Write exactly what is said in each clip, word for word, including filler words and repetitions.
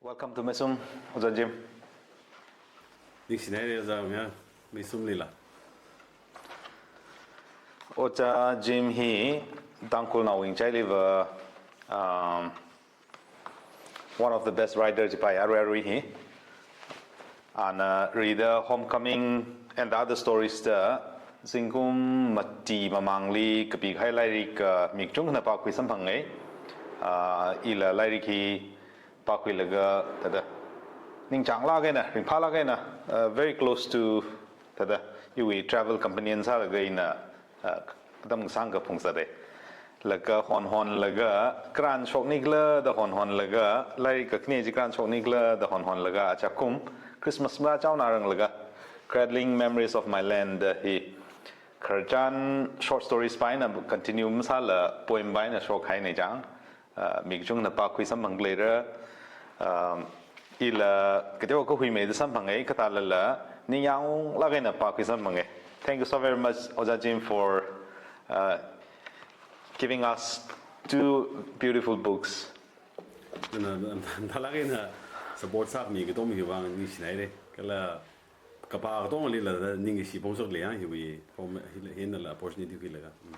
Welcome to Meisum, Ojā Jim. Ningshinaire Ojā Mya, Meisumlila. Ojā Jim hi Tangkhulnao wingchailiva, um, one of the best writers jipai arui arui hi. Ana rida Homecoming and the other stories da zingkum mati mamangli kapikahai lairik, uh, mi kachungkhana pākhui samphangai. Uh, ila lairik hi pākhuilaga thāda ningchānglāk eina, ringphālāk eina, uh, very close to thāda iwui travel companion sālaga ina, uh, atam kasāngkha phungzata. Laga honhonlaga, kharan shoknikhala da honhonlaga, lairik kakhane chi kharan shoknikhala da honhonlaga, achakum Christmas marāchaona ranglaga, Cradling Memories of My Land hi khararchan short stories pa eina continue masāla poem pa eina shokhaina chang. Uh, mi kachungkhana pākhui samphangleira, um, ila kateokha huimeida samphangai, kathālala ningyānglāk eina pākhui samphangai. Thank you so very much, Ojā Jim, for, uh, giving us two beautiful books. Na, na, na, nalāk eina support sāmi katonga hiwui vang ningshinaire. Kala kapā katongalila ningkashi phongshokli ya, hiwui, form, hi, hinala opportunity khuilaga. Mm.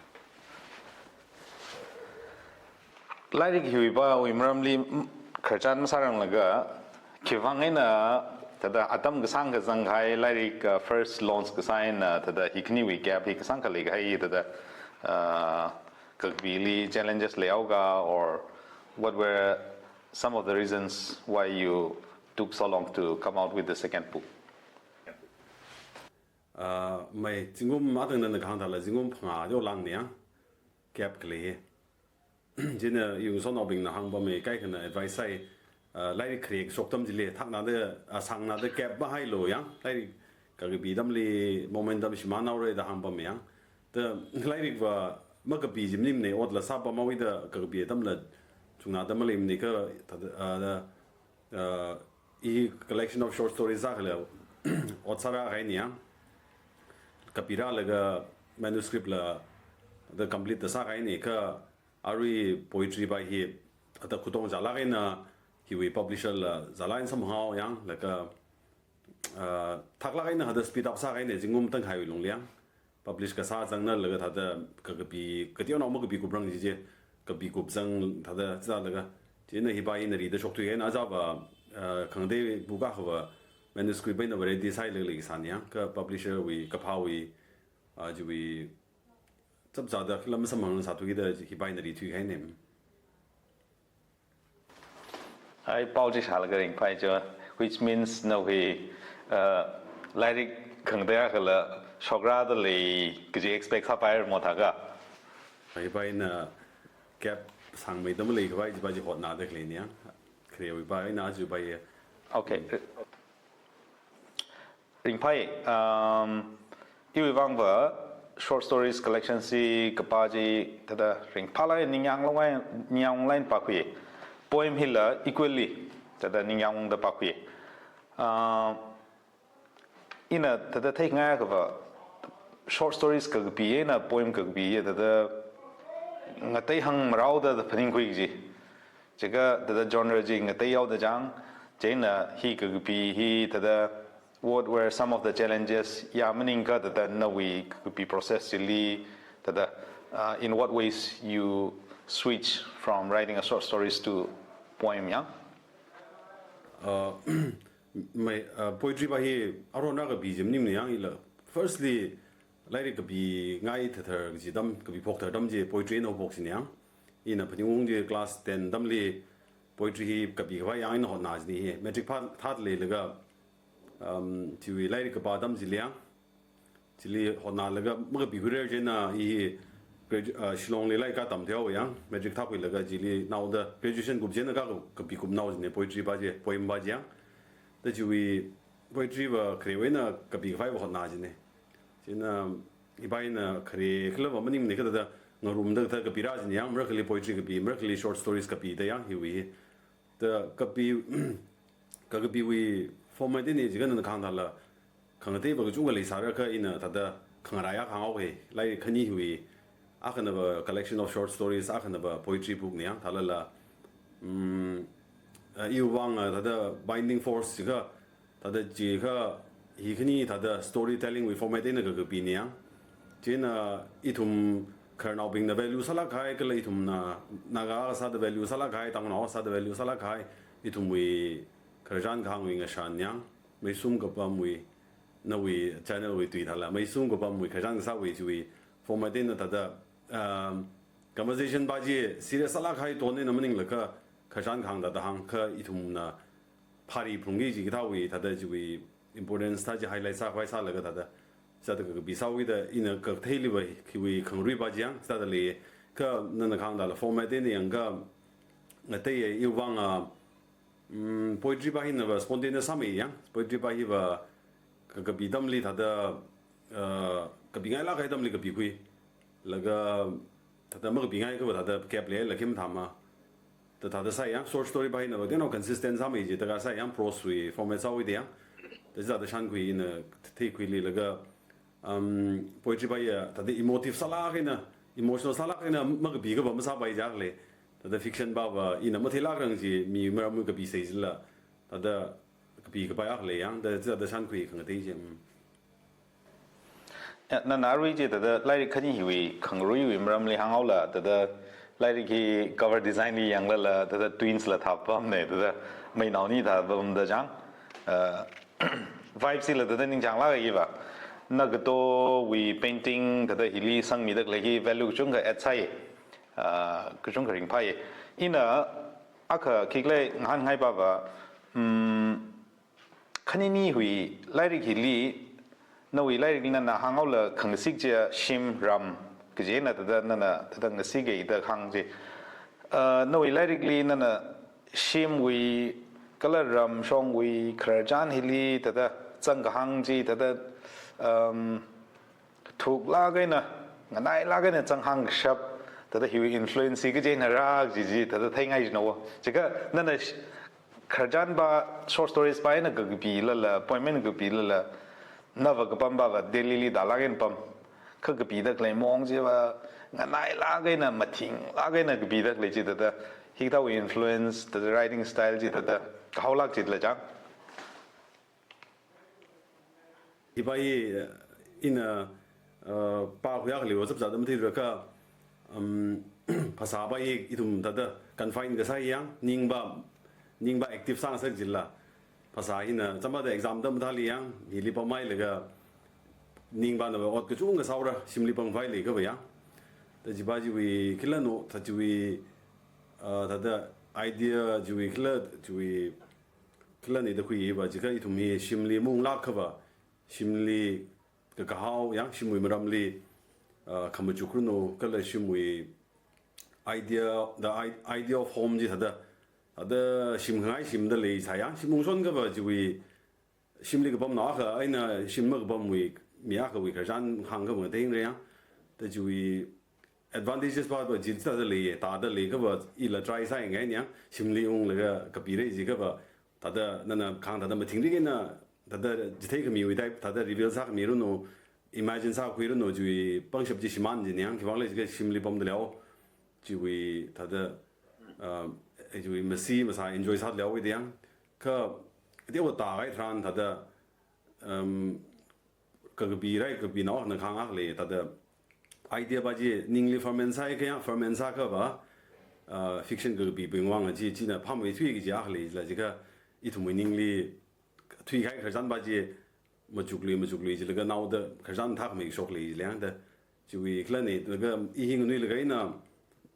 Lairik hiwui pāwui maramli, mm, khararchan masāranglaga, khiwuivang eina thāda atam kasāngkha zangkahai lairik, uh, first launch kasā eina thāda hi khaniwui gap hi kasāngkha leikahai thāda, uh, kakapili challenges leihaoka, or what were some of the reasons why you took so long to come out with the second book? Uh, mai, zingkum atang nana kahāng thāla zingkum phangā yo langni ya gap khalei hi. Chieina yungshonaobingna hāngpammi, kaikhana advice sāi, uh, lairik kharek shok atam chili, thaknada, uh, sāngnada gap mahailu ya, lairik kakapi atamli momentum shimānhaora da hāngpammi ya. Da lairikva makapi chi maningmana, otla sāpamhaowa da kakapi atamla chungnada maleimana kha, thāda, uh, da, uh, i collection of short stories sākhala ot sārākahaina ya. Kapirālaga manuscript la da complete da sākahaina kha arui poetry pa hi thāda khutong chālāk eina hiwui publisher la zālāk eina samphanghaowa ya, laga, uh, thaklāk eina thāda speed up sākahaina zingkum tangkhaiwui lungli ya. Publish kasā zangnalaga thāda kakapi, kateonao makapikuprang chi chi, kapikup zang thāda zālaga. Chieina hi pa ina rida shokthui eina ajava, uh, khangatei book akhava manuscript pa ina ready sāhailaga leisāna ya, kha publisher wui, kaphāwui, uh, chiwui chapchāda lam samphang sāthuida hi pa ina rithuikahaina. Ai, pao chi shālaga ringphai cho, which means nawui, uh, lairik khangatei akhala shokrada lei kaji expect sāpaira mo thākha. Hi pa ina gap sāngmeida maleikhavai chi pa chi hotnada khaleina ya. Kharewui pa ina aja pa ya. Okay. Ringphai, um, iwui vangva short stories collection chi kapā chi thāda ringphālāk eina ningyānglāk eina, ningyānglāk eina pākhui. Poem hila equally thāda ningyāngda pākhui. Uh, ina thāda theikhangai akhava short stories kakapi eina poem kakapi hi thāda ngateihāng marao da phaningkhui kaji. Chikha thāda genre chi ngateihaoda chang, chieina hi kakapi hi thāda what were some of the challenges ya maningakha thāda nawui kakapi process chili thāda, uh, in what ways you switch from writing a short stories to poem ya? Uh, mai, uh, poetry pa hi aruina kapi chi maningmana ya ila. Firstly, lairik kapingai thāthar kaji atam, kapiphok thāthar atam chi poetry eina phokchina ya. Ina phaningungda class ten atamli poetry hi kapikhavai ya ina hotna china hi. Matric phā thāda leilaga, um, chiwui lairik kapā atam chili ya. Chili hotnalaga makapikhuirar chieina i hi gradu-, uh, Shillongli lairik katam thuihaowa ya. Matric thākhuilaga chili naoda graduation kup chieina ka, kapikupnao china poetry pa chi, poem pa chi ya. Da chiwui poetry pa kharewui eina kapikhavaiva hotna china. Chieina hi pa ina khare khalava maningmana kha thāda ngarumda thāda kapirā china ya, marakhali poetry kapi, marakhali short stories kapi da ya hiwui. Da kapi, kakapiwui format eina chikha nana kahāng thāla khangateiva kachungkha leisāra kha ina thāda khangarāya kahānghaowa, lairik khani hiwui. Akhanava collection of short stories, akhanava poetry book na ya, thālala, um, Iwui vang, ah, thāda binding force jiakha, thāda jiakha hi khani thāda storytelling wui format eina kakapi ni yang. Chieina ithum khararnaobingna value sālāk kahai, kala ithumna Naga sāda value sālāk kahai, Tangkhulnao sāda value sālāk kahai, ithumwui khararchan kahāngwui ngashan yang, Meisum Kapamwui, nawui channel wui tui thāla, Meisum Kapamwui khararchan kasāwui chiwui format eina thāda, um, conversation pa chi serious sālāk kahai tone eina maninglaga khararchan kahāng thāda hāngkha ithumna phāri phalungki jikathāwui thāda chiwui importance thā chi highlight sākhavai sālaga thāda, sāda kakapi sāwui da ina katheili va khiwui khangarui pa chi yang, sāda lei, kha nana kahāng thāla format eina yangakha, ngateiya iwui vang, ah, mm, poetry pa hina va spontaneous sāmei yang, poetry pa hi va ka-, kapi atamli thāda, uh, kapingailāk kahai atamli kapikhui. Laga thāda makapingaiakha va thāda gap leilala khim thāma. Thā, thāda sāi yang, short story pa hina va, you know, consistent sāmei chi, thāda sāi yang, prose wui format sāwui da yang. Thā, thāda shānkhui ina theikhuili laga, um, poetry pa ya, thāda emotive sālāk eina, emotional sālāk eina makapikha va masāpai jiakha lei. Thāda fiction pa va, ina matheilākrang chi, mi maramwui kapi sai jila. Thāda kapikapai akha lei yang, thā, thāda shānkhui khangatei chi. Mm. Ya, nana arui chi thāda lairik khani hiwui khangaruiwui maramli hānghaola, thāda lairik hi cover design li yanglala, thāda twins la thāpamne, thāda meinao ni thāpamda chang. Uh, vibe chila thāda ningchānglāk kahai va. Nagato wui painting thāda hili sangmida khalei hi value kachungkha add sāi. Uh, kachungkha ringphāi. Ina akha khikhalei ngahānngai pa va, um, khanini hiwui lairik hili, nawui lairikli nana hānghaola khangasik chiya shim ram kaji eina thāda nana thāda ngasik kahai da hāng chi. Uh, nawui lairikli nana shimwui kala ramshongwui khararchan hili thāda zangkahāng chi thāda, um, thuklāk eina, nganailāk eina zanghāng kashap, thāda hiwui influence hi kaji eina rā kaji chi thāda theingai jina wo. Chiakha nana sh-, khararchan pa, short stories pa eina kakapilala, poem eina kakapilala, na va kapam pa va Delhi li dalāk eina pam. Kha kapida khalei maong chi va, nganailāk eina, mathinglāk eina kapida khalei chi thāda, hikathāwui influence, thāda writing style chi thāda, kahaolāk chila chang. Hi pa hi, uh, ina, uh, pākhuiya khalei va chapchāda matheithura kha, um, phasā pa hi ithum thāda confine kasā yang, ning pa, ning pa active sāngasak jila. Phasā hina, chāmada exam da mathāli yang, hili pamhailaga, ning pana va ot kachungkha sāhaora, shimli pamkhavai leikha va yang. Thā chi pa chiwui khila no, thā chiwui, uh, thāda idea chiwui khila, chiwui khila ni da khui va, chiakha ithum hi shimli maunglākha va, shimli kakahao yang, shimwui maramli, uh, khamachuk ranu, kala shimwui idea, the i-, idea of home chi thāda, thāda shim khangai shimda leisā yang, shim ungshon kha va chiwui, shimli kapamnao akha eina shim makapamwui mi akhawui khararchan hāngkha va ngateira yang. Thā chiwui advantages pa va chi thāda lei, thāda leikha va ila try sāngai ni yang, shimli unglaga kapira jikha va, thāda nana kahāng thāda mathingrik eina, thāda chithei khamiwui type, thāda reveal sākhami ranu, imagine sākhui ranu chiwui pangshap chi shimān jina yang, khiwuivang khala jiakha shimli pamda lei, chiwui thāda, uh, chiwui masi masā enjoy sāda lei da yang, kha, teowa thākahai tharan thāda, um, kakapi rai, kapinao na kahāng akha lei, thāda idea pa chi ningli ferment sāi kha yang, ferment sākha va, uh, fiction kakapibing vang chi, china phāmeithui kaji akha leila, chiakha ithumwui ningli thuikahai khararchan pa chi, machukli, machukli jilaga naoda khararchan thākhamei shok lei jila yang thā. Chiwui khala ni, laga i hi nganuilaga ina,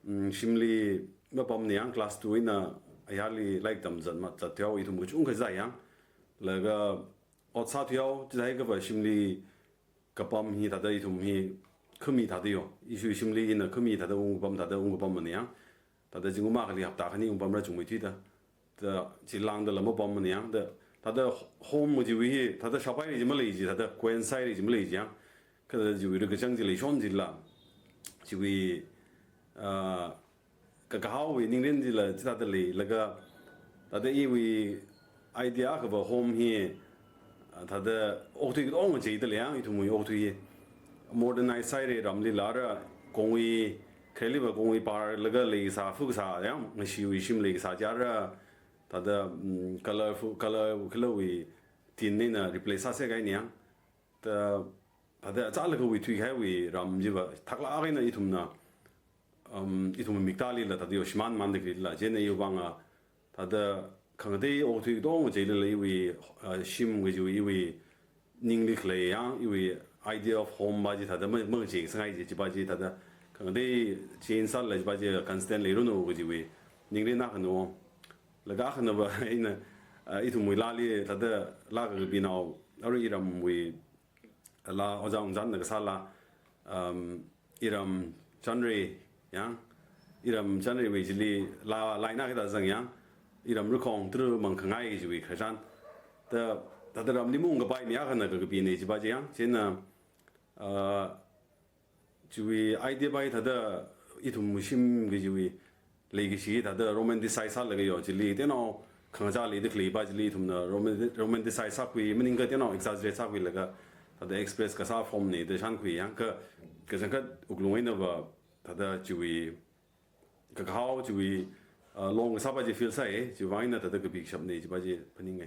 mm, shimli mapamna yang class two eina ayarli lairik tamzat ma, zat thuihao ithum kachungkha zai yang. Laga ot sāthuihao, chithākha va shimli kapam hi thāda ithum hi khami thāda yo. Ishi shimli ina khami thāda ungkapam thāda ungkapamna yang. Thāda zingkum akhali hapta khani ungpamra chungmeithuida. Thā chilāngdala mapamna yang. Thā, thāda home chiwui hi, thāda shāpaira chi malei chi, thāda coincideira chi malei chi yang. Kha thāda chiwui rikachang chi leishon chila. Chiwui, ah, kakahaowui ningrin chila chithāda leilaga, thāda iwui idea akha va home hi, ah, thāda okthui katonga cheida lei yang, ithumwui okthui hi. Modernize sāhaira ramli lāra, kongwui, khareli va kongwui pārlaga leisā, fu kasā yang, ngashiwui shim leisā jiakha, thāda, mm, colorful, color khalawui tin eina replace sāsa kahaina yang. Thā, thāda chālakhawui thuikahaiwui ram chiva, thaklāk eina ithumna, um, ithum miktālila thāda yoshimānmānda khalila, chieina iwui vānga, thāda khangatei okathui katonga chilila iwui, uh, shim kajiwui iwui ningli khalei yang, iwui idea of home va chi thāda ma, machisangai chi, chiva chi thāda khangatei change sālala chiva chi constant leiranu kajiwui ningli na kanu. Laga khanava eina, uh, ithumwui laali thāda laa kakapinao, arui iramwui laa, Ojā Ungzanna kasāla, um, iram Chanrei yang, iram Chanreiwui chili laa, laa eina kathāda zang yang, iram Rukhong tru mang khangai kajiwui khararchan. Thā, thāda ramli maungkapai mi akhana kakapina chiva chi yang, chieina, uh, chiwui idea va thāda ithumwui shim kajiwui leikashi thāda romanticize sālaga yo, chili tenao khangachā leida khaleiva chili ithumna romanti-, romanticize sākhui, maningakha tenao exaggerate sākhuilaga thāda express kasā form na da shānkhui yang, kha, kachangkhat wuklung einava thāda chiwui kakahao chiwui, uh, long kasāva chi feel sāi, chiwui vāng eina thāda kapi kashapna chiva chi phaninga.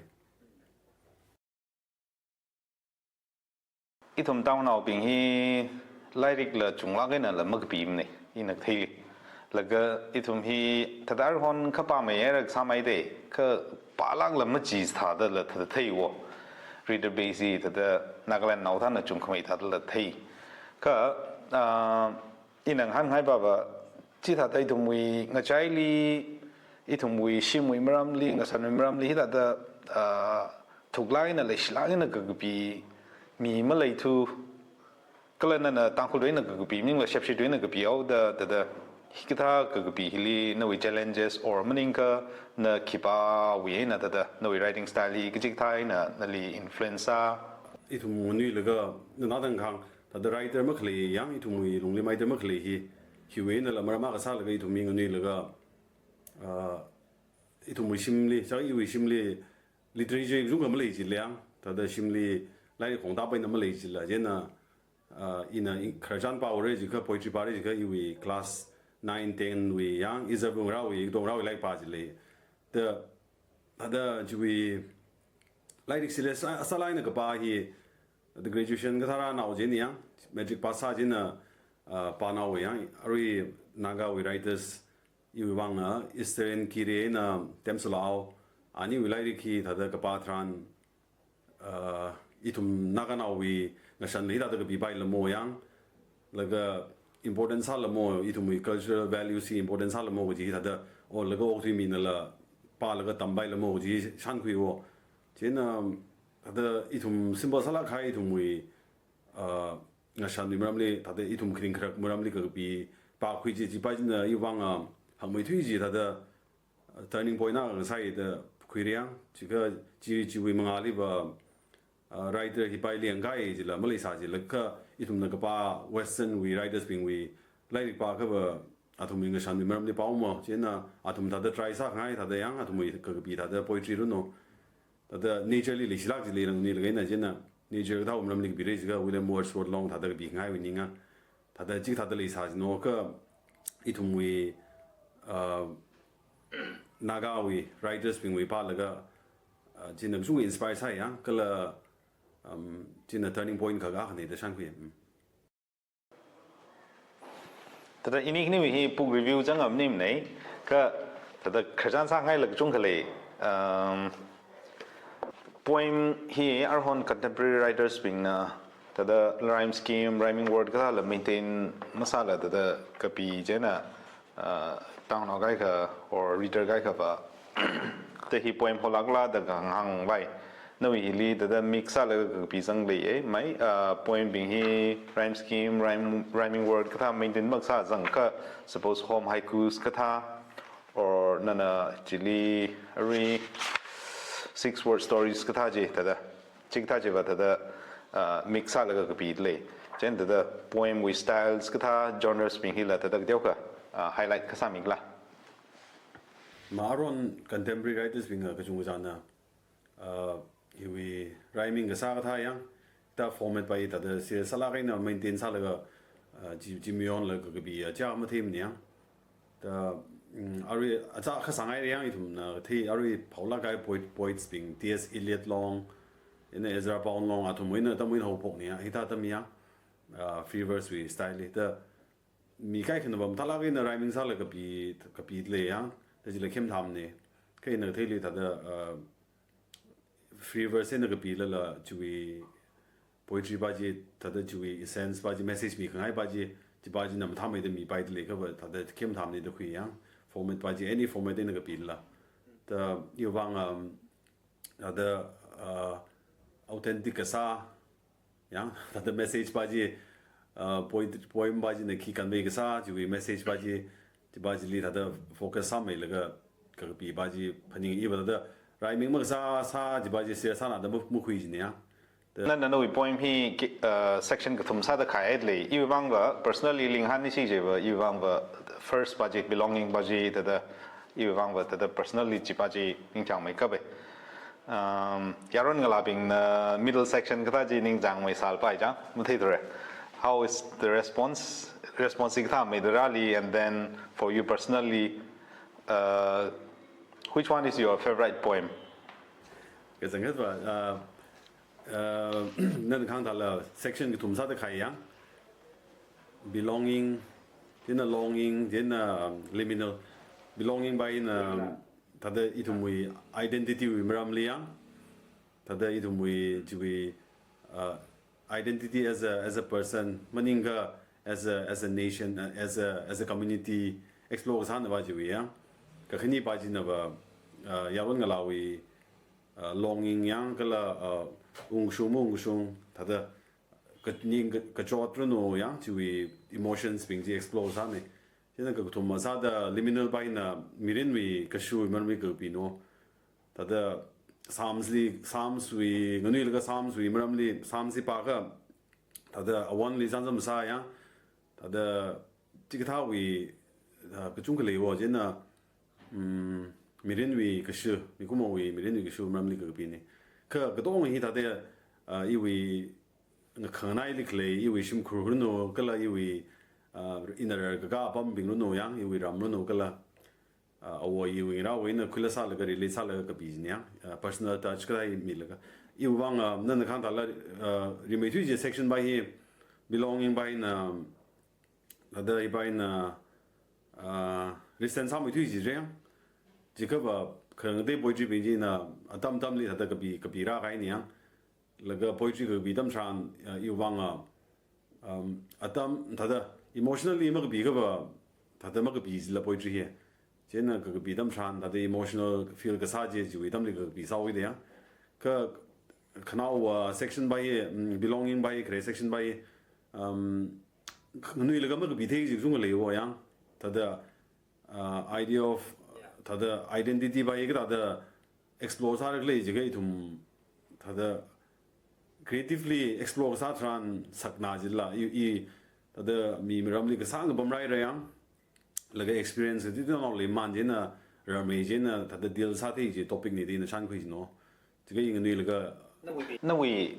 Ithum tangnaobing hi lairikla chunglāk einala makapimana, ina theili. Laga ithum hi thāda arhon kapā mayara sāmai de, kapālākla machithādala thāda theiwo. Reader base hi thāda Nagaland naothāna chungkhamei thādala thei. Kha, ah, ina ngahānhaiva va, chithāda ithumwui ngachaili, ithumwui shimwui maramli, ngashanwui maramli, hithāda, ah, thuklāk eina leishilāk eina kakapi mi maleithu, kala nana Tangkhulwui eina kakapi maningla shepshitwui eina kapihaoda, thāda, hikathā kakapi hili nawui challenges or maningakha na khipāwui eina thāda, nawui writing style hi kachikathā eina nali influence sā. Ithum nganuilaga, nana tangkhang, thāda writer makhalei yang, ithumwui lungli writer makhalei hi, hiwui einala maram akha sālaga ithum hi nganuilaga, ah, ithumwui shimli, chak iwui shimli, literature kachungkha malei chili yang, thāda shimli lairik khongtap eina malei chila, chieina, ah, ina i-, khararchan pāhaora jiakha, poetry pāra jiakha iwui class nine, ten wui yang, izarvung rāwui, dong rāwui lairik pā chili. Thā, thāda chiwui lairik chili sā, sālāk eina kapā hi, thāda graduation kathā rānao chieina yang, matric pass sā chieina, ah, pānao yang, arui Nagawui writers, iwui vāngna Eastern Kire eina Temsala Ao, aniwui lairik hi thāda kapā tharan, ah, ithum Naganaowui ngashanli thāda kapipailamo yang, laga important sālamo, ithumwui cultural values hi important sālamo kaji thāda, o laga okathui minala pālaga tampailamo kaji shānkhuiwo. Chieina thāda ithum simple sālāk kahai ithumwui, ah, ngashanwui maramli, thāda ithum kharing kharak maramli kakapi pākhui chi, chiva china iwui vāng, ah, hakmeithui chi thāda, ah, turning point akha sāi da khuira yang, jiakha chi, chiwui mangāliva, ah, writer hipaili yangkahai chila maleisā chila, kha ithumna kapā Western wui writers bingwui lairik pāakhava athumwui ngashanwui maramli pāhaomo, chieina athum thāda try sākhangai thāda yang, athumwui kakapi thāda poetry runo. Thāda nature li leishilāk chili rang ni laga eina chieina nature kathāwui maramli kapira jiakha William Wordsworth long thāda kapingaiwui ninga. Thāda chikathāda leisā chino kha ithumwui, ah, Nagawui writers bingwui pālaga, ah, china kachungkha inspire sāi yang, kala, um, china turning point akha akhana da shānkhui. Mm. Thāda ini khaniwui hi book review zangam nimnei, kha thāda khararchan sāngailāk kachungkha lei. Um, poem hi arhon contemporary writers bingna thāda rhyme scheme, rhyming word kathāla maintain masāla thāda kapi chieina, ah, tangnao kaikha or reader kaikhava, thāda hi poem holākla da kahāngvai. Nawui hili thāda mix sālaga kapi zanglei e, mai, ah, poem bing hi rhyme scheme, rhyme, rhyming word kathā maintain makasā zangakha, suppose home haikus kathā, or nana chili arui six word stories kathā chi thāda, chikathā chiva thāda, ah, mix sālaga kapilei. Chieina thāda poem wui styles kathā, genres bing hila thāda kateokha, ah, highlight kasāmila. Ma arhon contemporary writers bingva kachungkha china, ah, hiwui rhyming kasā kathā yang, thāda format va thāda serious sālāk eina maintain sālaga, ah, chi, chi mayonlaga kapi, ah, chā matheimana yang. Thāda mm, arui acha kasāngai yang ithumna thei arui phaolāk kahai poet, poets bing, T S Eliot long, ina Ezra Pound long, athumwui eina atamwui eina haophokna ya, hithā atam ya, uh, free verse wui style li. Da mi kaikhana va mathālāk eina rhyming sālaga kapi, kapi lei ya, da chila khemathāmana. Kha ina theili thāda, uh, free verse eina kapilala chiwui poetry pa chi, thāda chiwui essence pa chi, message mikhangai pa chi, chi pa china mathāmeida mipaida lei kha va thāda khemathāmana da khui ya. Format pa chi, any format eina kapilala. Da iwui vang, um, thāda, uh, authentic kasā, ya, thāda message pa chi, uh, poet-, poem pa china khi convey kasā, chiwui message pa chi, chi pa chili thāda focus sāmeilaga kakapi pa chi phaning. Iva thāda rhyming makasā sā chi pa chi serious sāna da ma-, makhui china ya. Nana nawui poem hi ki-, uh, section kathum sāda khayai lei. Iwui vang va personally linghan ni si je va, iwui vang va first pa chi, belonging pa chi, thāda iwui vang va thāda personally chi pa chi ningchāngmei kapai. Um, yaron ngalābingna middle section kathā chi ningchāngmei sālpai chang, matheithura. How is the response? Response hi kathāmeida rāli, and then for you personally, uh, which one is your favorite poem? Kachangkhat va, uh, uh, nana kahāng thāla section kathum sāda khai ya. Belonging, chieina longing, chieina, um, liminal. Belonging pa hina, um, thāda ithumwui identity wui maramli ya, thāda ithumwui chiwui, uh, identity as a, as a person, maningakha as a, as a nation, uh, as a, as a community, explore kasāna pa chiwui ya. Kakhane pa china va, uh, yaron ngalāwui, uh, longing ya kala, uh, ungshung maungshung, thāda kaning ka-, kachot ranu ya, chiwui emotions bing chi explore sāna. Chieina kakathuma sāda liminal pa hina mirinwui kashu maramli kapina. Thāda Psalms li, Psalms wui, nganuilakha Psalms wui maramli, Psalms hi pākha, thāda awonli chānjam sā ya, thāda chikathāwui, uh, kachungkha lei wo, chieina, um, mirinwui kashu, mikumowui mirinwui kashu maramli kapina. Kha katong hi thāda, uh, iwui ngakhangnaili khalei, iwui shimkhur ranu, kala iwui, uh, ina rarkaka apambing ranu ya, iwui ram ranu, kala, uh, awo iwui ngarāwui eina khuilaga sālaga, relate sālaga kapi china ya, uh, personal touch kathā milaga. Iwui vang, uh, nana kahāng thāla, uh, rimeithui chi section pa hi, belonging pa hina, thāda hi pa hina, uh, recent sāmeithui chi re. Chiakha va khangatei poetry bing china atam atamli thāda kapi, kapi rākahaina ya. Laga poetry kakapi atam tharan, uh, iwui vang, uh, um, atam thāda emotionally makapi kha va, thāda makapi chila poetry hi. Chieina kakapi atam tharan thāda emotional feel kasā chi, chiwui atamli kakapi sāhaoda ya. Kha khanaowa section pa hi, um, belonging pa hi, khare section pa hi, um, nganuilakha makapi thei chi kachungkha lei wo ya. Thāda, uh, idea of, thāda identity pa hi kathāda explore sāra khalei chi kha ithum thāda creatively explore sā tharan sakna chila, i, i, thāda mi maramli kasāng kapam rai ra ya. Laga experience kathāda nao leiman chieina, ramei chieina, thāda deal sāthei chi topic na da ina shānkhui china. Chi kha i nganuilakha. Nawui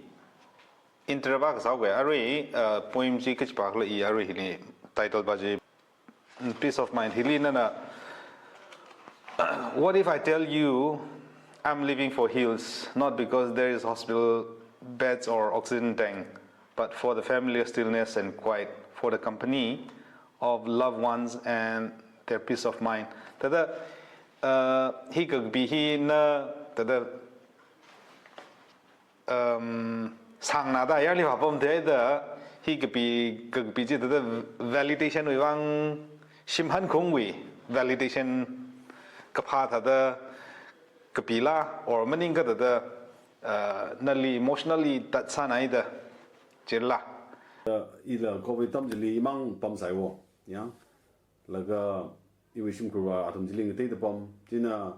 introduction kasā kha arui, uh, poem chi kachi pa khala i arui hili title pa chi, mm, Peace of Mind. Hili nana, what if I tell you I'm living for hills, not because there is hospital beds or oxygen tank, but for the familiar stillness and quiet, for the company of loved ones and their peace of mind. Thāda, uh, hi kakapi hina, thāda, um, sāngna da yarli vāpam theida, hi kapi, kakapi chi thāda validation wui vang, shim hankhungwui validation kaphā thāda kapila, or maningakha thāda, uh, nali emotionally touch sānaida chila. Uh, ila covid atam chili imang pamsai wo, ya. Laga iwui shimkhurva athum chili ngateida pam. Chieina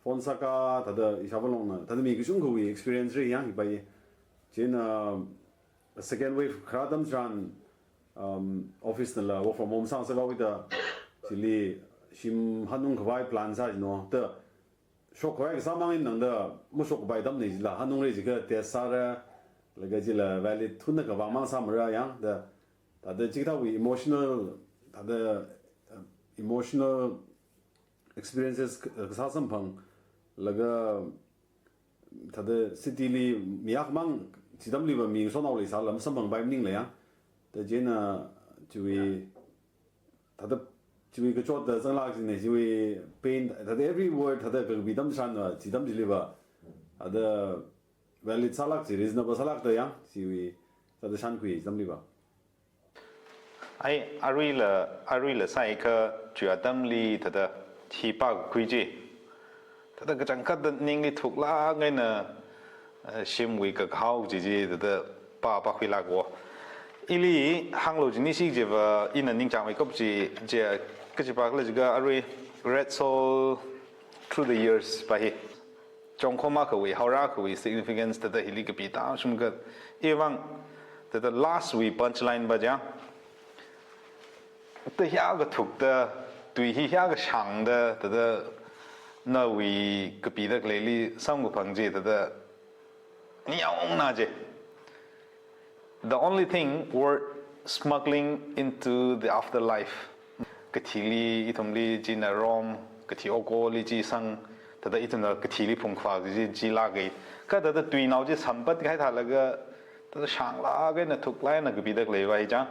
phone sākha thāda ishāvā longna, thāda mi kachungkhawui experience ri ya hi pa hi. Chieina second wave kharā atam tharan, um, office nala work from home sāngasakhaoda, chili shim hanungkhavai plan sā china. Da shokkhavai kasā mang eina tangda mashokkapai atamna chila, hanungra jiakha test sāra, laga chila valid thunakha vang mang sāmara ya, da, thāda chikathāwui emotional, thāda, uh, emotional experiences k-, kasā samphang, laga thāda city li mi akhamang chi atamli va mi ngasotnao leisāla masamphangpai maningla ya. Thāda chieina chiwui, thāda chiwui kachot da zanglāk chine, chiwui pain, thāda every word, thāda kakapi atam shan va, chi atam chili va, thāda valid sālāk chi, reasonable sālāk da ya, chiwui, thāda shankhui chi atamli va. Ai, aruila, aruila sāikha chi atamli thāda hi pākakhui chi, thāda kachangkhat da ningli thuklāk eina, eh, shimwui kahao chi chi thāda pā, pākhuilāka. Ili hānglu chi nisi chiva ina ningchāngmeikap chi, chi kachi pākhala jiakha arui Red Soul Through the Years pa hi. Chongkhom akhawui, haora akhawui significance thāda hili kapi tāshungkha, iwui vang thāda last wui punchline pa chi ya. Thāda hiyākha thukta, tui hi hiyākha shāngda, thāda nawui kapida khaleili samkaphang chi, thāda ningyāng na chi. The only thing worth smuggling into the afterlife. Kathili, ithumli china rom, kathi okoli chi sang, thāda ithumna kathili phungkhavā chi, chilāka. Kha thāda tuinao chi sampat kahai thālaga, thāda shānglāk eina thuklāk eina kapida khalei va hi chang.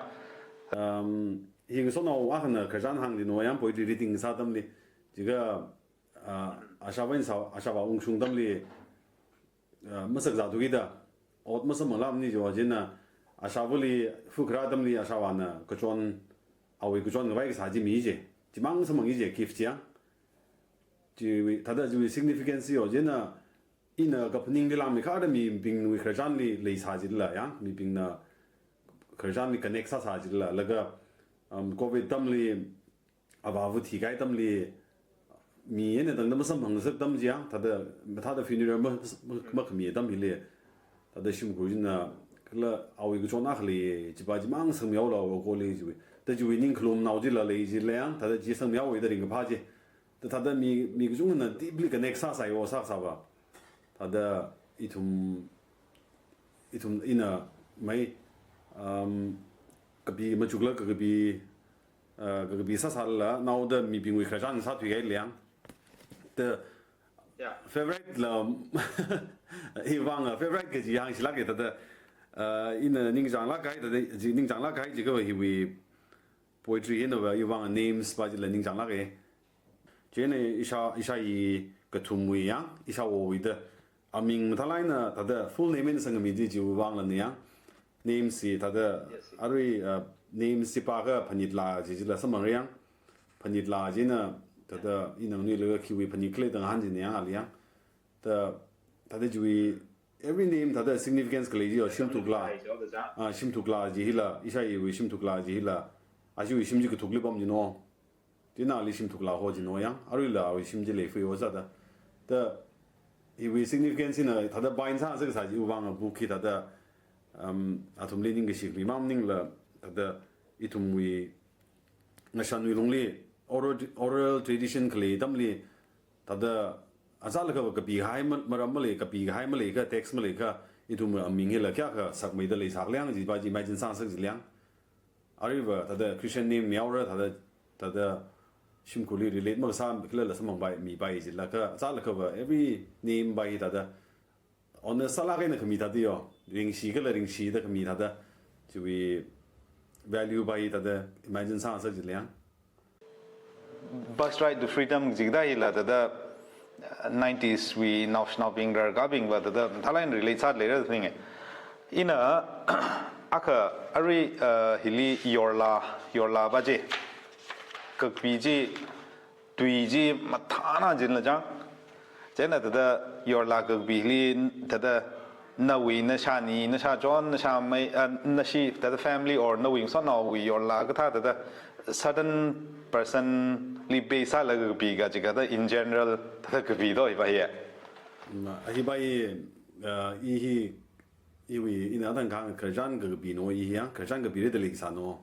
Um, hi ngasotnao akhana khararchan hāngchingna ya poetry reading sā atamli. Jiakha, ah, ashāvā eina sā, ashāvā ungshung atamli, ah, masakzā thuki da, ot masamphangla mani chiva chieina, ashāvāli fu kharā atamli ashāvāna kachon, awui kachon ngavai kasā chi mi chi, chimang samphang chi, gift chi ya. Chiwui, thāda chiwui significance chi ya chieina, ina kaphaning lilāngmeikha da mibingwui khararchanli leisā chila ya, mibingna khararchanli connect sāsā chila, laga, um, covid atamli, avāva thikahai atamli, mi eina tangda masamphangngasak atam chi ya, thāda, thāda funeral ma, ma, makhami atam hili, thāda shimkhur china, kala awui kachon akha lei, chipa chimang sangmihaolu okoli chiwui. Thāda chiwui ningkhalumnao chila lei chila ya, thāda chi sangmihaowa da ringkaphā chi. Thāda, thāda mi, mi kachungkhana deeply connect sāsai o sāsā va. Thāda ithum, ithum ina mai, um, kapi machukla kakapi, uh, kakapi sāsāla, naoda mibingwui khararchan sāthuikahai liang. Thāda, yeah, favorite la, iwui vang, uh, favorite kaji hāngshilāka thāda, uh, ina ningchānglāk kahai, thāda, chi ningchānglāk kahai jiakha va hiwui poetry eina va iwui vang Names pa chila ningchānglāka. Chieina ishā, ishāyi kathumwui ya, ishāwowui da. Aming mathālāk eina thāda full name eina sangkhami chi chiwui vangla ni ya. Names chi thāda, yes, arui, uh, Names chi pākha Phanit Laa chi chila samphangre ya. Phanit Laa china thāda ina nganuilaga khiwui phanit khala da ngahān china ya, ali ya. Thāda, thāda chiwui every name thāda significance khalei chi ya, Shimthuk Laa. Ah, Shimthuk Laa chi hila, ishāyiwui Shimthuk Laa chi hila, ashiwui shim chi kathukli pam china. Chieina ali Shimthuk Laa ho china ya, aruila awui shim chi leifui o sāda. Thāda, hiwui significance china thāda bind sāngasak kasā chiwui vang book hi thāda, um, athumli ningkashi khamimang maningla, thāda ithumwui ngashanwui lungli oral, oral tradition khalei atamli, thāda achālakha va kapikahai ma-, maram malei, kapikahai maleikha, text maleikha, ithumwui aming hila kayākha sakmeida leisā khala yang, chipa chi imagine sāngasak chila ya. Aruiva thāda Christian name mihaora, thāda, thāda shimkhurli relate makasā khalala samphangpai, mipai chilakha, achālakha va every name pa hi thāda honest sālāk eina khami thāda yo, ringshi kala ringshida khami thāda, chiwui value pa hi thāda imagine sāngasak chila ya. Bus Ride to Freedom jida hila thāda, uh, nineties wui naoshinaobing rarkābing va thāda mathālāk eina relate sāda leira da phaninga. Ina, akha arui, uh, hili Yorlaa, Yorlaa pa chi, kakapi chi, tui chi mathāna chila chang. Chieina thāda Yorlaa kakapili thāda nawui, nashāni, nashāchon, nashāmei, ah, nashi, thāda family or nawui ngasotnaowui Yorlaa kathā thāda certain person li base sālaga kapi kaji kathā in general thāda kapi do iva ya. Mm, hi pa hi, ah, i hi, iwui ina tangkhang khararchan kakapina i hi ya, khararchan kapira da leisāna.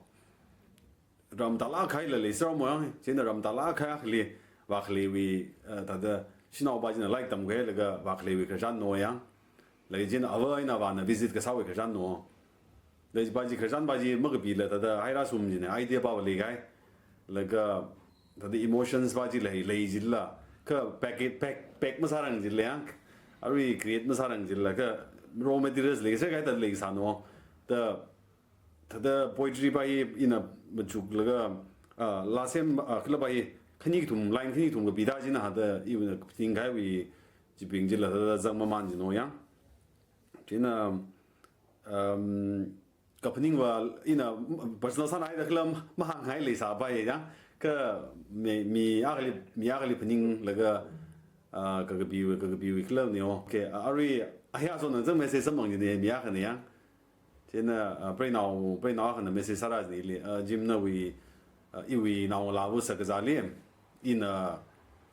Ram tālāk kahaila leisāra mo ya, chieina ram tālāk kahai akhali, vākhaleiwui, eh, thāda, shanao pa china lairik tamkahailaga vākhaleiwui khararchanna ya. Laga chieina ava eina avāna visit kasāwui khararchanna. Laga chi pa chi khararchan pa chi makapila thāda haira sum china, idea pa va leikahai. Laga thāda emotions pa chi lei, lei jilala, kha pack, pack, pack masārang jilala yang, arui create masārang jilala, kha raw materials leisā kahaida leisāno. Thāda, thāda poetry pa hi ina machuklaga, ah, lāsem, ah, kala pa hi khani kathum, line khani kathum kapida china thāda ina kaphaning kahaiwui chibing chila thāda zangmaman jino yang. China, um, kaphaningva ina personal sānhaida kala mahānghai leisāpai yang. Kha mi, mi akhali, mi akhali phaninglaga, ah, kakapiwui, kakapiwui kala neo. Okay, arui, aya so nang zang message samphang jine, mi akhana yang. China, ah, preinao, preinao akhana message sāra jine ili, ah, Jim nawui, ah, iwui naongalāva sakazāli, ina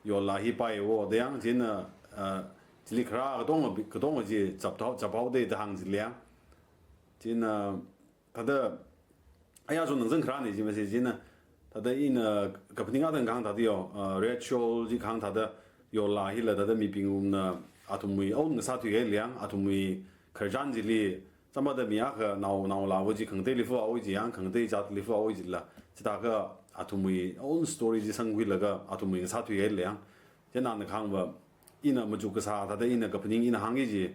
yollā hi paiwo da yang, china, ah, chili kharā katonga, katonga chi chaphaoda, chaphaoda da hāng jilala yang. China, thāda, aya so nang zang kharāne chi message china, thāda ina kaphaning athang kahāng thāda yo, ah, Red Shawl chi kahāng thāda yollā hila thāda mibingwui eina athumwui own ngasāthuihailala yang, athumwui khararchan chili, chāmada mi akha nao, naongalāva chi khangateili fāhaowa chi yang, khangatei zatli fāhaowa jilala, chithākha athumwui own story chi sangkhuilaga athumwui ngasāthuihailala yang. China nana kahāngva, ina machuk kasā thāda ina kaphaning ina hāngki chi,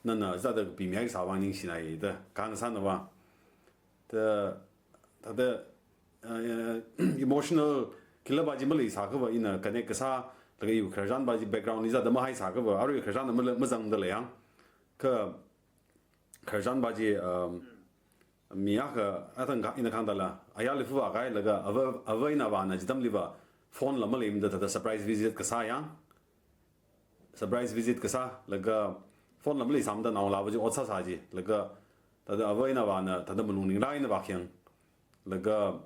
nana thāda kapimihai kasā vang ningshinai da, kahāng sānava. Thāda, thāda, uh, emotional kala pa chi maleisākhava ina connect kasā, laga iwui khararchan pa chi background li thāda mahaisākhava, arui khararchan ma, mazangdalei yang. Kha khararchan pa chi, um, mi akha, athang ka, ina kahāng thāla, ayarli fāvākahai laga, ava, ava eina avāna chi atamliva, phone la maleimada thāda surprise visit kasā yang. Surprise visit kasā, laga phone la maleisāmada naongalāva chi ot sāsā chi, laga thāda ava eina avāna, thāda malung ningra eina vākhayang, laga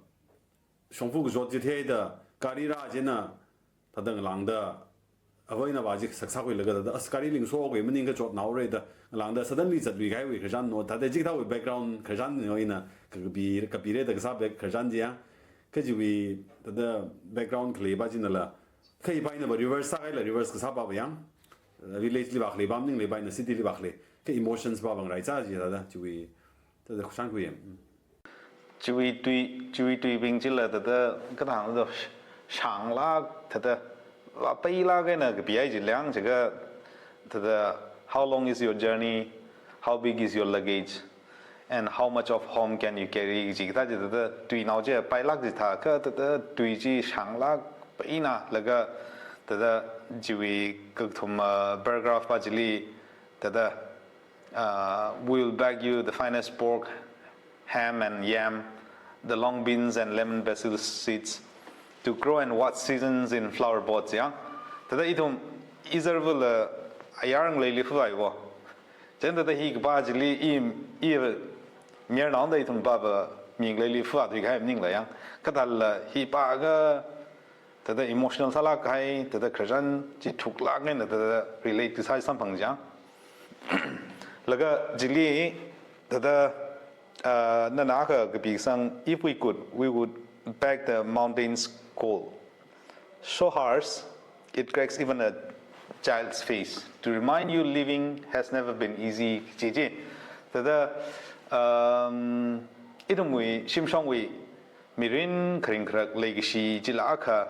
shongfa kachot chi theida, gari rā china, thāda ngalāngda, ava eina avā chi saksakhuilaga, thāda, as gari lingsokhui maningakha chotnaora da, ngalāngda suddenly zatluikahaiwui khararchanno, thāda chikathāwui background khararchanno ina, kakapi, kapira da kasā back khararchan chi yang, kha chiwui, thāda background khalei pa chinala, kha hi pa inava reverse sākahaila reverse kasā pava yang, village li vākhalei pa maningla hi pa ina city li vākhalei, kha emotions pa vāngaraichā chi thāda, chiwui, thāda khuishankhui yang. Chiwui tui, chiwui tuibing chila thāda kathāng thāda shānglāk, thāda vāpeilāk eina kapihai chila yang, chikha thāda, "How long is your journey? How big is your luggage? And how much of home can you carry?" Chikathā chi thāda tuinao chi pailāk chithākha thāda tui chi shānglāk, peina laga thāda chiwui kakathuma, uh, paragraph pa chili thāda, uh, "We will bag you the finest pork, ham and yam, the long beans and lemon basil seeds to grow and watch seasons in flower pots," yang. Thāda ithum izarvula ayar ngaleili fāvāiwo. Chieina thāda hi kapā chili i, i mayarnaoda ithum pava mi ngaleili fāvāthuikahai maningla yang. Kha thālala hi pa akha thāda emotional sālākkahai, thāda khararchan chi thuklāk eina thāda relate kasā samphang chang. Laga chili thāda, uh, nana akha kapi kasang, "If we could, we would bag the mountains cold. So harsh, it cracks even a child's face. To remind you living has never been easy," chi chi. Thāda, um, ithumwui shimshongwui mirin kharing kharak leikashi chila akha,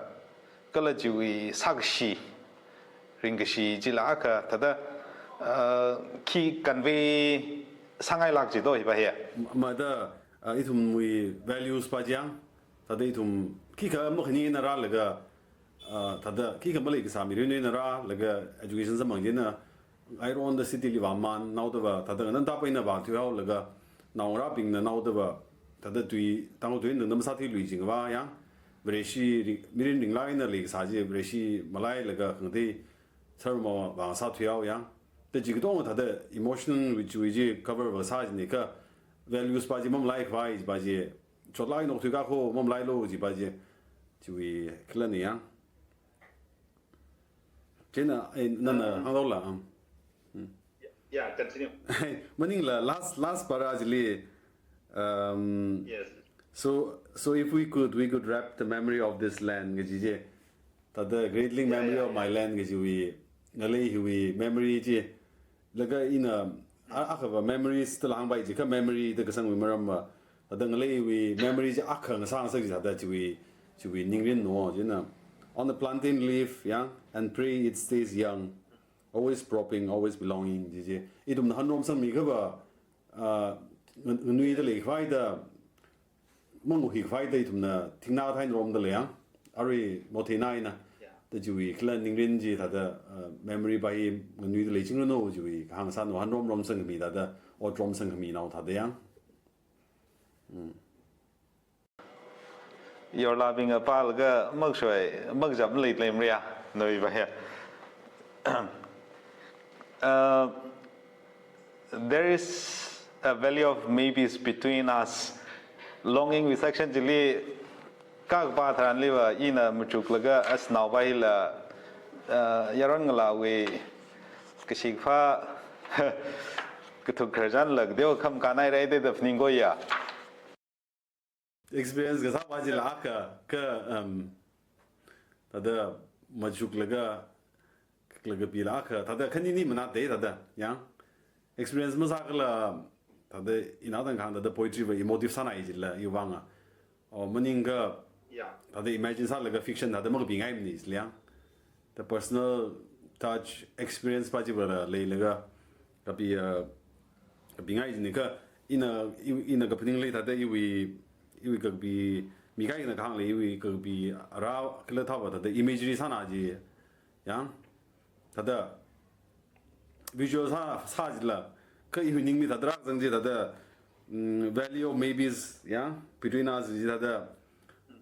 kala chiwui sākashi, ringkashi chila akha, thāda, uh, khi convey sāngailāk chi to hi pa hi. Ma, thāda, uh, ithumwui values pa chi yang, thāda ithum khikha makhani eina rālaga, uh, thāda khikha malei kasā mirin eina rālaga education samphang china, aironda city li vāmānhaodava, thāda nganantapai eina vāthuihaolaga, naongarābingna haodava, thāda tui, Tangkhul tui eina tangda masāthuilui chingva yang, Vareshi ri-, mirin ringlāk eina leikasā chi, Vareshi malailaga khangatei sāruma vāngasāthuihao yang. Thāda chi katonga thāda emotional wui chiwui chi cover vāsā chine kha values pa chi mamalaikhavai pa chi, chotlāk eina okthuikakho mamalailu chi pa chi, chiwui khalane yang. Chieina, eh, nana, um, hānghaola, um. Hmm. Yeah, yeah, continue. Maningla last, last para chili, um, yes. So, so if we could, we could wrap the memory of this land, kaji chi. Thāda cradling, yeah, memory, yeah, of, yeah, my land, kajiwui, ngalei hiwui memory chi. Laga ina, a, akhava memories thāla hāngpai chi kha memory da kasangwui maramva, thāda ngaleiwui memory chi akha ngasāngasak chi thāda chiwui, Chiwui ningrin no, china, on a plantain leaf, ya, and pray it stays young. Always propping, always belonging, chi chi. Ithumna hanromsangmi kha va, uh, ngan-, nganuida leikhavai da, manguhikhavai da ithumna thingna thai ngaromda lei ya. Arui motheina ina. Yeah. Da chiwui kala ningrin chi thāda, uh, memory pa hi nganuida leiching ranu chiwui kahāng sāna, hanromromsangmi thāda, otromsangmi nao thāda ya. Mm. Yorlabing apal ka maksoi, makjap lei lei mria, noi ba ya. Uh, there is a valley of maybes between us. Longing wui section chili kakpa tharanli va ina machuklaga as nao ba hila, uh, yaron ngalāwui kashikpha kathuk khararchan la deo kham kanai rai de da phaning ko ya. Experience kasā pa chila akha, ka, um, thāda machuklaga, laga pila akha, thāda khanini mana de thāda, ya. Experience masākhala, thāda ina tangkhang thāda poetry va emotive sānai chila, iwui vang a. O, maningkha, yeah, thāda imagine sālaga fiction thāda makapingaimana chila ya. The personal touch experience pa chi va la leilaga, kapi, uh, kapingai china kha, ina, i-, ina kaphaning lei thāda iwui, iwui kapi, mi kaikhana kahāng lei iwui kapi, ara, kala thā va thāda imagery sāna chi, ya. Thāda visual sā, sā chila, kha iwui ningli thāda rākazang chi thāda, mm, valley of maybes, ya, between us chi thāda,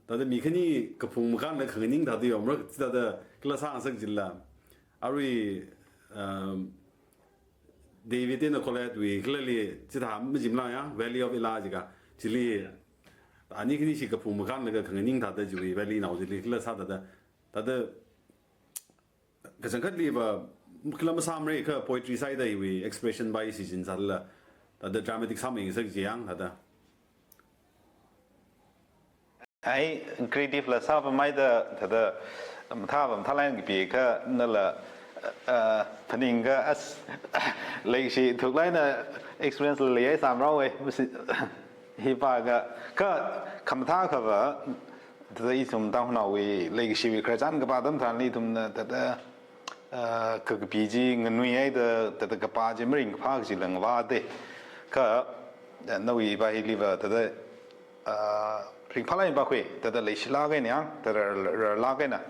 thāda mi khani kaphung makānla khanganing thāda yomra chi thāda kala sāngasak chila. Arui, um, David eina Goliath wui kala li chithā majimla ya, Valley of Elah jiakha. Chili, ani khani chi kaphung makānla khanganing thāda chiwui valley nao chili kala sā thāda, thāda kachangkhatli va, kala masāmara kha poetry sāda iwui expression pa hi shichin sālala, thāda dramatic sāmingasak chi ya, thāda. Ai, creative la sāpamhaida, thāda, mathā pam thalai kapi kha nala, uh, phaningkha as, leishi thuklaina experience la leiya sāmrao e, masi, hi pa kha, kha, khamathā kha va, thāda ithum Tangkhulnaowui, leishiwui khararchan kapā atam tharanli ithumna, thāda, uh, kakapi chi nganuihaida, thāda kapā chi maringkaphā chi langva de. Kha, uh, nawui pa hili va, thāda, uh, ringphālāk eina pa khui, thāda leishilāk eina ya, thāda rālāk eina.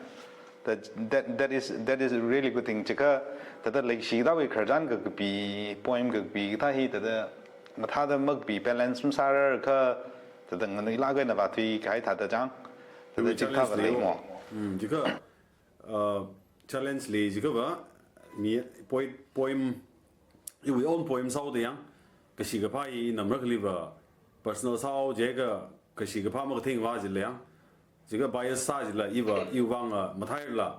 That, that, that is, that is a really good thing. Chikha, thāda leishida wui khararchan kakapi, poem kakapi kathā hi, thāda mathāda makapi balance masārar kha, thāda nganuilāk eina va thuikahai thāda chang. Thāda iwui chikathā challenge va lei leiya mo. Mm, chikha, uh, challenge lei chikha va, mi poet, poem, iwui own poem sāhaoda ya, kashi kaphā hi namra kali va, personal sāhao jiakha, kashi kaphā makathing va chila ya. Chikha bias sā chila iva, iwui vang a mathālala.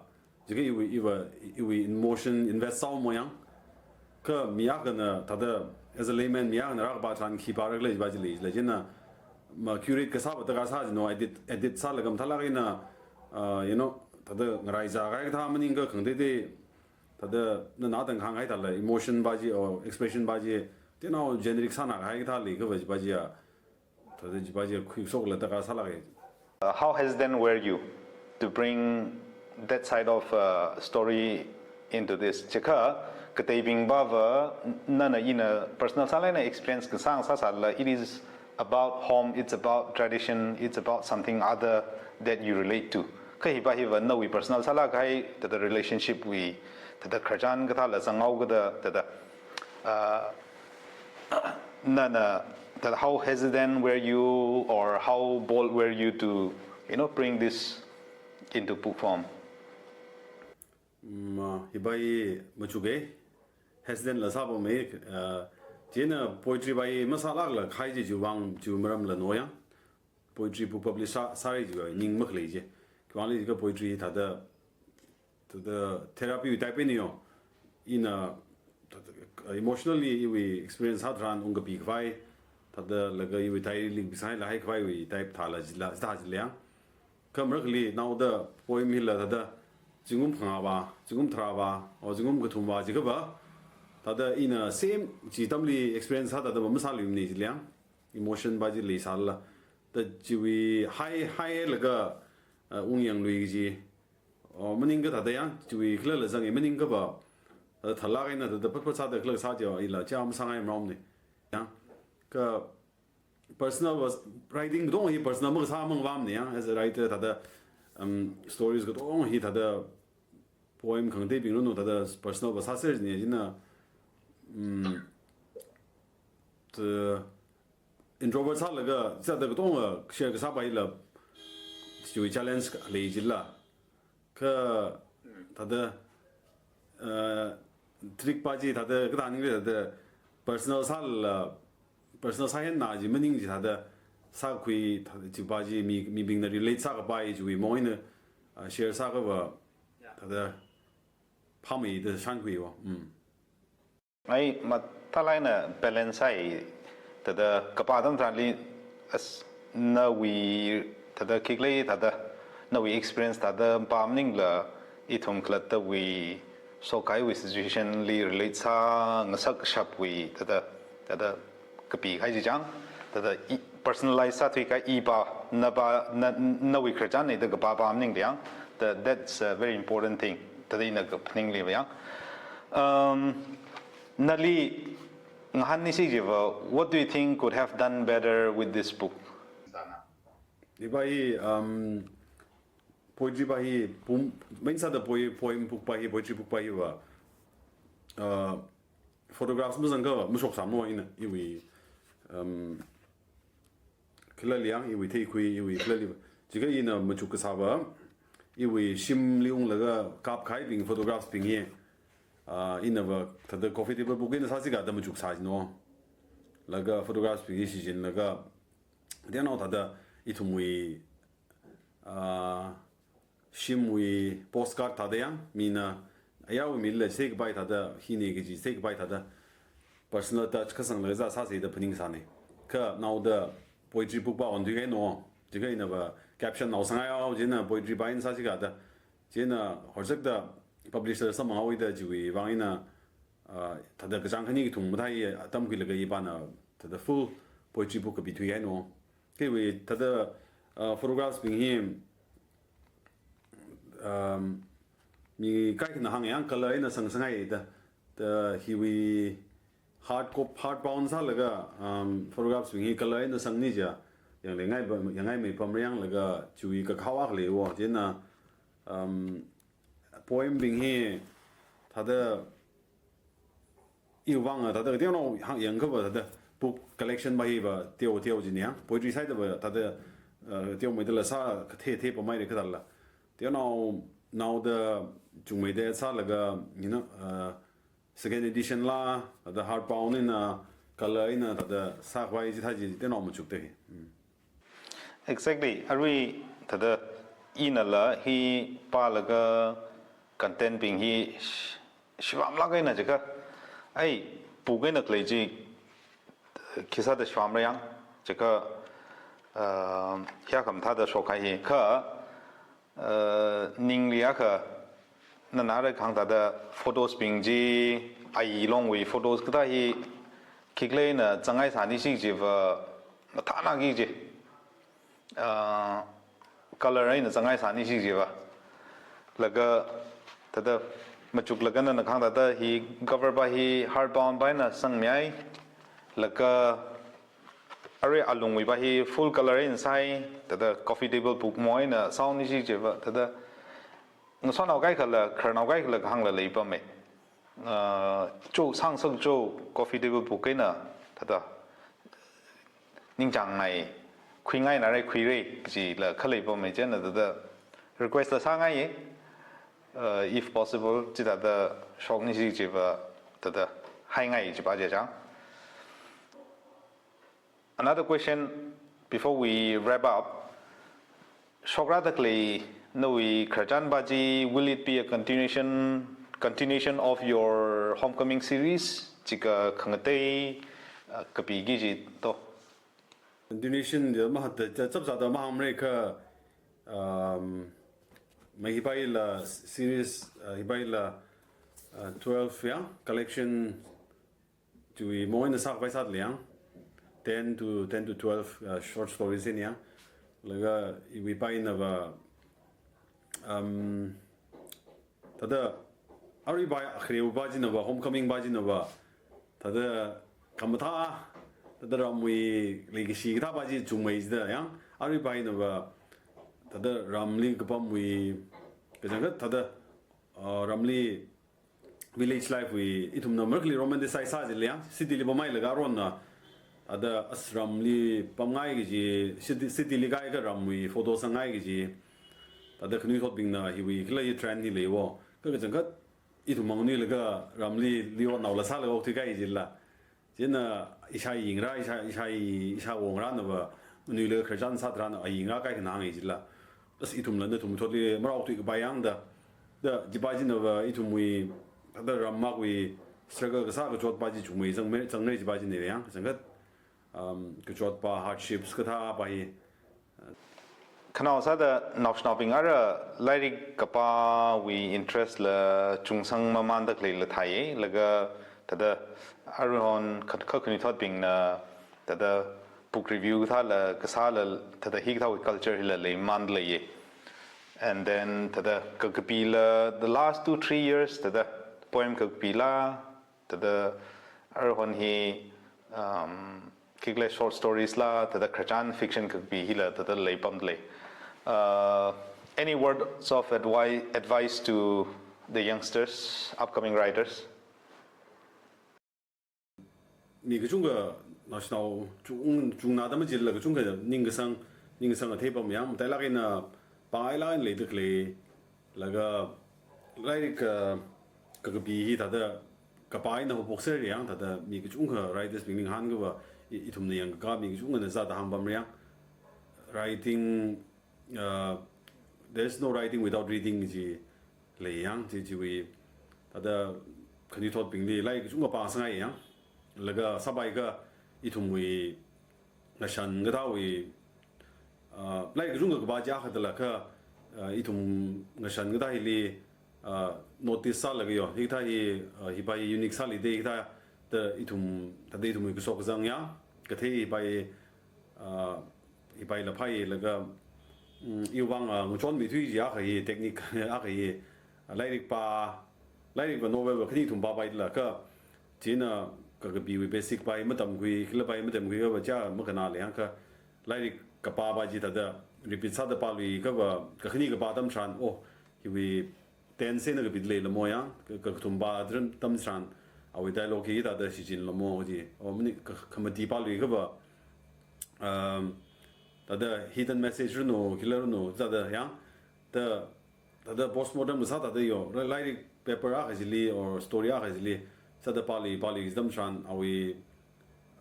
Chikha iwui, iva, iwui emotion invest sāhao mo ya. Kha mi akhana thāda, as a layman, mi akhana rākapā tharan khi parakhala chi pa chili, chila china, ma curate kasā pa taka sā chino, edit, edit sālaga mathālāk eina, uh, you know, thāda ngarai zākahai kathā maningkha khangateitei, thāda nana tangkhang kahai thāla, emotion pa chi, or expression pa chi, tinao generic sāna kahai kathā leikha va chi pa chi ya, thāda chi pa chi khuishoklaga taka sālāka. Uh, how hesitant were you to bring that side of, uh, story into this? Chikha, kateibing pa va, nana ina personal sālāk eina experience kasāng sāsālala, it is about home, it's about tradition, it's about something other that you relate to. Kha hi pa hi va nawui personal sālāk kahai, thāda relationship wui, thāda khararchan kathāla zanghao kada, thāda, uh, nana, that how hesitant were you or how bold were you to, you know, bring this into book form? Mm, uh, hi pa hi machuk e, hesitant la sāpamei, uh, china poetry pa hi masālākla kahai chi chiwui vang, chiwui maramla no ya. Poetry book publish sā, sāra chiwui ning makhalei chi. Khiwuivang khala poetry thāda, thāda therapy wui type eina yo. Ina, thāda, emotionally iwui experience sā tharan ungkapi khavai, thāda laga iwui diary link pisai la haikhavaiwui type thāla chila, thā chila ya. Kha marakali naoda poem hila thāda, zingkum phangā pa, zingkum tharā pa, or zingkum kathum pa, chikha pa. Thāda ina same chi atamli experience sā thāda pa masāluimana chila ya. Emotion pa chi leisālala. Thāda chiwui hai, hai laga, uh, ungyang lui kaji. Oh, maningakha thāda yang, chiwui khalala zanga, maningakha va, uh, thalak eina thāda phatphat sāda khalak sā chiva, ila, chia masāngai maraomana. Yang, kha personal va, writing katonga hi personal makasā mangavāmana yang, as a writer thāda, um, stories katonga hi thāda poem khangateibing runu thāda personal va sāser jina, jina, um, the introvert sālaga, sāda katonga share kasā pa hila, chiwui challenge lei jila. Kha thāda, uh, trick pa chi thāda kathā maningla thāda personal sāla, personal sāhai na chi maning chi thāda sākhui thāda chi pa chi mi, mibingna relate sākapai chiwui maong eina, uh, share sākha va thāda phāmeida shānkhui va. Mm. Ai, mathālāk eina balance sāi, thāda kapā atam tharanli, as, nawui, thāda khikhalei, thāda, nawui experience, thāda pā maningla, ithum khalattawui, shokkahaiwui situation li relate sāngasak kashapwui, thāda, thāda kapi kahai chi chang, thāda i, personalize sāthuikahai i pa, na pa, na, nawui khararchan eina kapā pa maningla yang, the, that's a very important thing, thāda ina kaphaning leiva yang. Um, Nali ngahānnisi chiva, what do you think could have done better with this book? Hi pa hi, um, poetry pa hi, pum, main sāda poi-, poem book pa hi, poetry book pa hi va, uh, photographs mazangakha mashoksāmana ina, iwui, um, khalali yang, iwui theikhui, iwui khalali. Chikha ina machuk kasā va, iwui shimli unglaga kapkahaibing photographs bing hi, ah, ina va, thāda coffee table book eina sāsi kathāda machuksā jino. Laga photographs bing hi shichinlaga, then now thāda ithumwui, ah, shimwui postcard thāda yang, mina, ayarwui mila theikapai thāda, hina kaji theikapai thāda, personal touch kasānglaga zā sāsi da phaningsāna. Kha naoda poetry book pa onthuikahaina. Chikha ina va caption nao sāngai haowa, chieina poetry pa eina sāsi kathāda. Chieina horzakda publisher samphanghaowa da chiwui vang eina, ah, thāda kachāng khani kathum mathāi atam khuilaga i pana thāda full poetry book kapithuihaina. Kha iwui thāda, ah, photographs bing hi, um, mi kaikhana hānga yang color eina sangsanghaida, da hiwui hard cop-, hard bound sālaga, um, photographs bing hi color eina sangni chiya, yangleingai pa, yangngaimei pamriyanglaga chiwui kakhao akha leiwo, chieina, um, poem bing hi thāda iwui vang thāda teonao hāngyangakha va thāda book collection pa hi va teo teo jina yang, poetry side va thāda, uh, teomeida la sā kathe the pamhaira kathāla. Teonao naoda chungmeida sālaga, you know, uh, second edition la, thāda hard bound eina, color eina, thāda sākhavai chithā chi teonao machukda hi. Mm. Exactly. Arui thāda inala hi pālaga content bing hi sh-, shivamlāk eina chikha. Ai, book eina khalei chi khisāda shivamra yang, chikha, uh, hiyākha mathāda shokkahai hi. Kha, uh, ningli akha, nana rākahāng thāda photos bing chi, ai longwui photos kathā hi, khikhalei eina zangngaisānisi chiva, mathānaki chi. Ah, color eina zangngaisānisi chiva. Laga, thāda machuklaga nana kahāng thāda hi cover pa hi hard bound pa eina sangmihai. Laga, arui alungwui pa hi full color eina sāi, thāda coffee table book mo eina sāhaonisi chiva, thāda ngasotnao kaikhala, khararnao kaikhala kahāngla leipamma. Ah, cho, sāngasak cho, coffee table book eina, thāda ningchāngngai, khuingaina rai khuira, kajila khalei pamma chieina thāda request la sāngaiya, uh, if possible, chithāda shoknisi chiva thāda haingai chipa chi chang. Another question before we wrap up. Shokrada khalei nawui khararchan pa chi, will it be a continuation, continuation of your Homecoming series? Chikha khangatei, uh, kapiki chi to. Continuation da mahatta, cha-, chapchāda mahāngmara kha, um, mai hi pa hila series, uh, hi pa hila, uh, twelve ya, collection chiwui mo eina sākhavai sāda lei yang, ten to, ten to twelve, uh, short stories eina yang. Laga iwui pa eina va, Um, thāda, arui pa, kharewui pa chinava, homecoming pa chinava, thāda, khamathā, thāda ramwui leikashi kathā pa chi chungmei chida yang, arui pa inava, thāda ramli kapamwui, kachangkhat thāda, uh, ramli village life wui ithumna marākhali romanticize sā chili yang, city li pamhailaga aronna, thāda as ramli pamngai kaji, city, city li kāhaiakha ramwui photo sangngai kaji, thāda khanuithotbingna hiwui kala hi trend hi leiwo. Kha kachangkhat ithum manganuilaga ramli liotnaola sālaga okthui kahai chila. Chieina ishāwui yingra, ishā, ishāwui, ishāwui wongrānava, nganuilaga khararchan sā tharan ayingra kaikhanang chila. As ithumla nathum thotli marāokthui kapai yangda. Da, chi pa chinava ithumwui, thāda ram makwui struggle kasā kachot pa chi chungmei zangmei, zangra chi pa china yang, kachangkhat, um, kachot pa hardships kathā pa hi. Khanao sāda naoshinaobing ara lairik kapāwui interest la chungsang mamanda khaleila thāi, laga thāda aruihon kha-, kha khanuithotbingna thāda book review kathāla kasāla thāda hikathāwui culture hila leimanda leiya. And then thāda kakapila the last two, three years thāda poem kakapila, thāda aruihon hi, um, khikhalei short stories la, thāda khararchan fiction kakapi hila, thāda leipamda lei. Uh, any words of advi-, advice to the youngsters, upcoming writers? Mi kachungkha naoshinao chung, chungnāda machila kachungkha ningkasang, ningkasang athei pam yang, matailāk eina pāngailāk eina leida khalei, laga lairik ka, kakapi hi thāda kapā eina haophokser yang, thāda mi kachungkha writers bing ningkhān kava i, ithumna yangkakā mi kachungkhana zāda hāngpamra yang. Writing, uh, there's no writing without reading chi lei yang, chi, chiwui, thāda khanuithotbingli lairik kachungkha pāsangngai yang, laga sāpaiakha ithumwui ngashan kathāwui, uh, lairik kachungkha kapā chi akha thālakha, uh, ithum ngashan kathā hili, uh, notice sālaga yo, hikathā hi, uh, hi pa hi unique sālida, hikathā thāda ithum, thāda ithumwui kashok kazang ya, kathei hi pa hi, uh, hi pa hila phālaga, mm, iwui vang, uh, ngachonmithui chi akha hi, technique akha hi, uh, lairik pa, lairik pa novel pa khani kathum pāpailakha, chieina kakapiwui basic pa hi matamkhui, kala pa hi matamkhui kava cha makhanā lei yangkha, lairik kapā pa chi thāda repeat sāda pālui kava, kakhani kapā atam tharan, oh, hiwui tense eina kapida leilamo yang, ka, kakathum pā atam tharan, awui dialogue hi thāda shichinlamo chi, oh, mani ka, khamati pālui kava, um, thāda hidden message ranu, khila ranu, thāda yang, thā, thāda postmortem kasā thāda yo, lai-, lairik paper akha chili, or story akha chili, thāda pālui, pālui atam tharan, awui,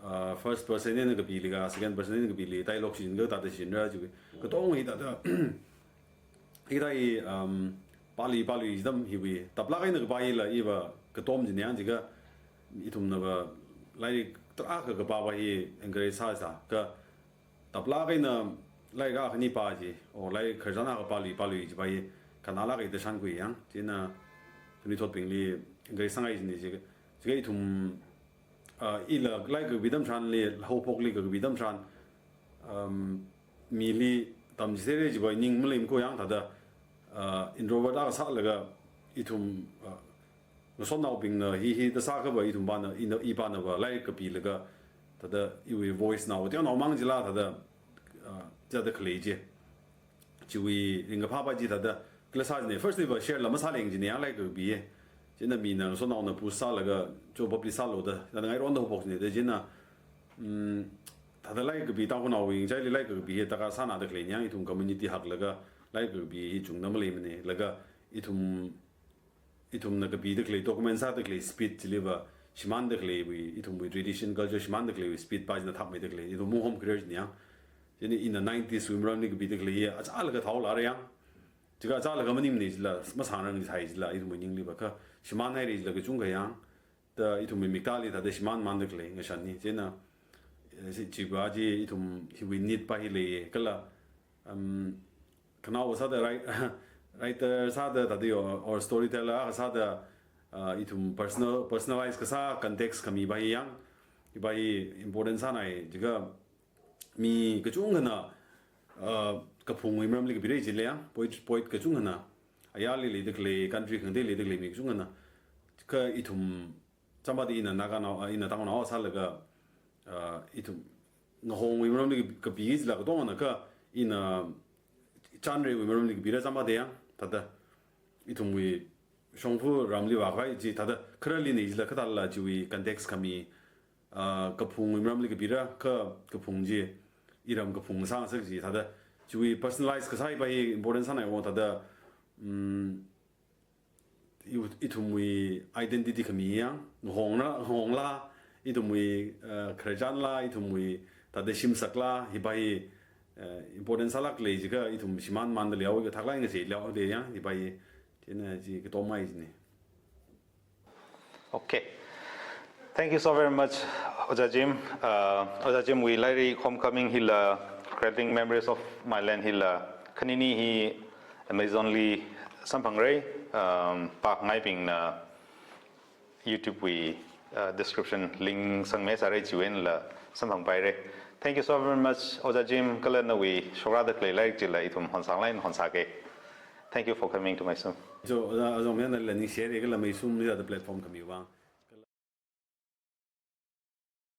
uh, first person eina kapiliga, second person eina kapili, dialogue shichinga thāda shichinra chi, katonga hi thāda, hikathā hi, um, pālui, pālui atam hiwui, taplāk eina kapā hila iva katom china yang chikha, ithumnava lairik tarākha kapā pa hi encourage sāsa, kha taplāk eina lairik akhani pā chi, or lairik khararchan akha pālui, pālui chi pa hi, khanālāk eina shānkhui yang, chieina khanuithotbingli encourage sāngai china chi, chikha ithum, uh, ila lairik kakapi atam tharanli, haophokli kakapi atam tharan, um, mili tamchitheira chi pa hi ning maleimana yang thāda, uh, introvert akha sālaga ithum, uh, ngasotnaobingna hi, hi thāda sākha pa ithum pana, ina, i panava lairik kapilaga, thāda iwui voice nao, teonao mang chila thāda, uh, thāda khalei chi. Chiwui ringkaphā pa chi thāda, kala sā china, first li pa share la masāleng china yang lairik kapi ye. Chieina mina ngasotnaona push sālaga, cho publish sālu da, thāda ngaironda haophok china da, chieina, mm, thāda lairik kapi Tangkhulnao wing, chili lairik kapi hi taka sānada khalei yang, ithum community haklaga, lairik kapi hi chungda maleimana, laga ithum, ithumna kapida khalei, document sāda khalei speed chili pa, shimānda khaleiwui, ithumwui tradition culture shimānda khaleiwui speed pa china thakmeida khalei, ithum mung home career china yang. Chieina ina nineties wui maramli kapida khalei hi, achālaga thaolara yang. Chikha achālaga maningmana chila, masāngrang chithai chila, ithumwui ningli pa kha, shimānhaira chila kachungkha yang. Thāda ithumwui miktāli thāda shimānmanda khalei ngashan hi. Chieina, eh, chi, chi pa chi ithum hiwui need pa hi lei, kala, um, khanao sāda write-, writer sāda thāda yo, or storyteller akha sāda, uh, ithum personal, personalize kasā context khami pa hi yang, hi pa hi important sānai, chikha mi kachungkhana, uh, kaphungwui maramli kapira chili yang, poet, poet kachungkhana, ayarli leida khalei, country khangatei leida khalei mi kachungkhana, kha ithum, zangpāda ina Naganao, ah, ina Tangkhulnao sālaga, ah, ithum ngahongwui maramli kapi jila katongana kha ina chanreiwui maramli kapira zangpāda yang, thāda ithumwui shongfa ramli vākhavai chi thāda kharali nei jila kathāla chiwui context khami, ah, kaphungwui maramli kapira, kha kaphung chi iram kaphung sāngasak chi thāda chiwui personalize kasā hiva hi important sānai wo thāda, mm, i-, ithumwui identity khami yang, ngahongla, ngahongla, ithumwui, eh, khararchanla, ithumwui thāda shimsakla, hiva hi, eh, important sālāk lei jiakha ithum shimānmānda leihaowa, kathaklāk eina chi leihaowa yang, hiva hi, chieina chi katomai chine. Okay. Thank you so very much, Ojā Jim. Uh, Ojā Jimwui lairik Homecoming hila, Cradling Memories of My Land hila, khanini hi Amazonli samphangra, um, pākhangaibingna YouTubewui, uh, description link sangmi sāra, chiwui einala samphangpaira. Thank you so very much, Ojā Jim, kala nawui shokrāda khalei lairik chila ithum honsānglāk eina honsāga. Thank you for coming to Meisum. Jo, Ojā, Ojā Jim, nali ningshire kala Meisum hithāda platform khami vang.